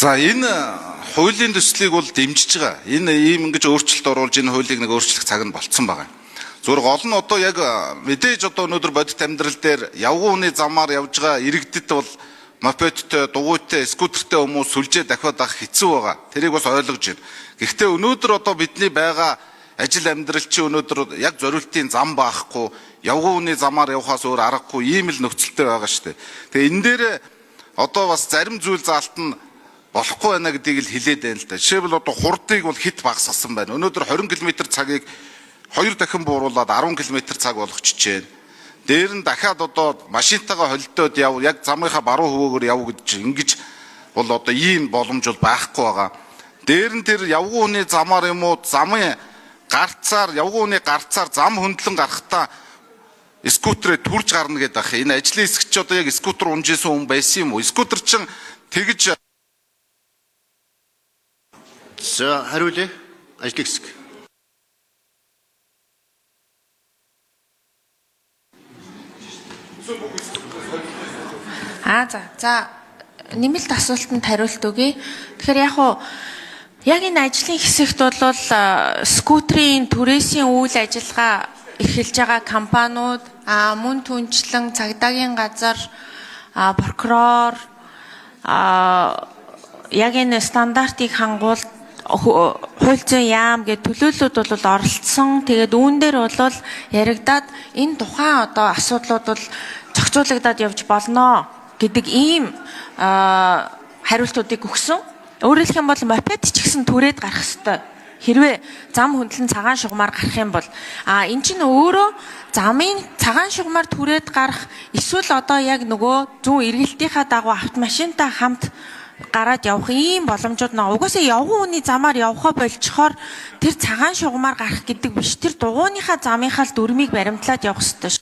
За, энэ хуулийн төслийг бол дэмжиж байгаа. Энэ ийм ингэж өөрчлөлт оруулж, энэ хуулийг нэг өөрчлөх цаг нь болцсон байгаа. Зүгээр гол нь одоо яг мэдээж одоо өнөөдөр бодит амьдрал дээр явган хүний замаар явж байгаа иргэдэд бол мопедтой, дугуйтай, скутертэй хүмүүс сүлжээ дахиад авах хэцүү байгаа. Тэрийг бас ойлгож байна. Гэхдээ өнөөдөр одоо бидний байгаа ажил амьдрал чи өнөөдөр яг зориултын зам байхгүй, явган хүний замаар явхаас өөр аргагүй ийм л нөхцөлтэй байгаа шүү дээ. Тэгээ энэ дээр одоо бас зарим зүйл заалт нь болохгүй байна гэдгийг л хэлээд байна л да. Жишээлбэл, одоо хурдыг бол хэт багасгасан байна. Өнөөдөр 20 км цагийг хоёр дахин бууруулад 10 км цаг болгочихжээ. Дээр нь дахиад одоо машинтайгаа холдоод яв, яг замынхаа баруун хөвөөгөр яв гэж чинь ингэж бол одоо ийм боломж бол байхгүй байгаа. Дээр нь тэр явган хүний замаар юм уу, замын гарцаар, явган хүний гарцаар зам хөндлөн гарахдаа скутерээ түрж гарна гэдэг ах. Энэ ажлын хэсэг чи одоо яг скутер унжсэн хүн байсан юм уу? Скутер чин тэгж За, хариулъя. Ажлын хэсэг. Аа, за. За, нэмэлт асуултанд хариулт өгье. Тэгэхээр яг уу яг энэ ажлын хэсэгт бол скутерийн түрээсийн үйл ажиллагаа эрхэлж байгаа компаниуд, мөн түнчлэн цагдаагийн газар, прокурор, яг энэ стандартыг хангуул хууль зүйн яам гэх төлөөллүүд бол оролцсон. Тэгээд үүн дээр бол яригадаад энэ тухайн одоо асуудлууд бол зохицуулагдаад явж болно гэдэг ийм хариултуудыг өгсөн. Өөрөөр хэлэх юм бол мопед ч гэсэн түрээд гарах ёстой. Хэрвээ зам хөндлөн цагаан шугамаар гарах юм бол эн чинь өөрөө замын цагаан шугамаар түрээд гарах эсвэл одоо яг нөгөө зүүн эргэлтийнхаа дагуу автомашинтай хамт гараад явах ийм боломжууд нөө угаасаа явган хүний замаар явхаа болчхоор тэр цагаан шугамаар гарах гэдэг биш, тэр дугууныхаа замынхаа л дүрмийг баримтлаад явах ёстой.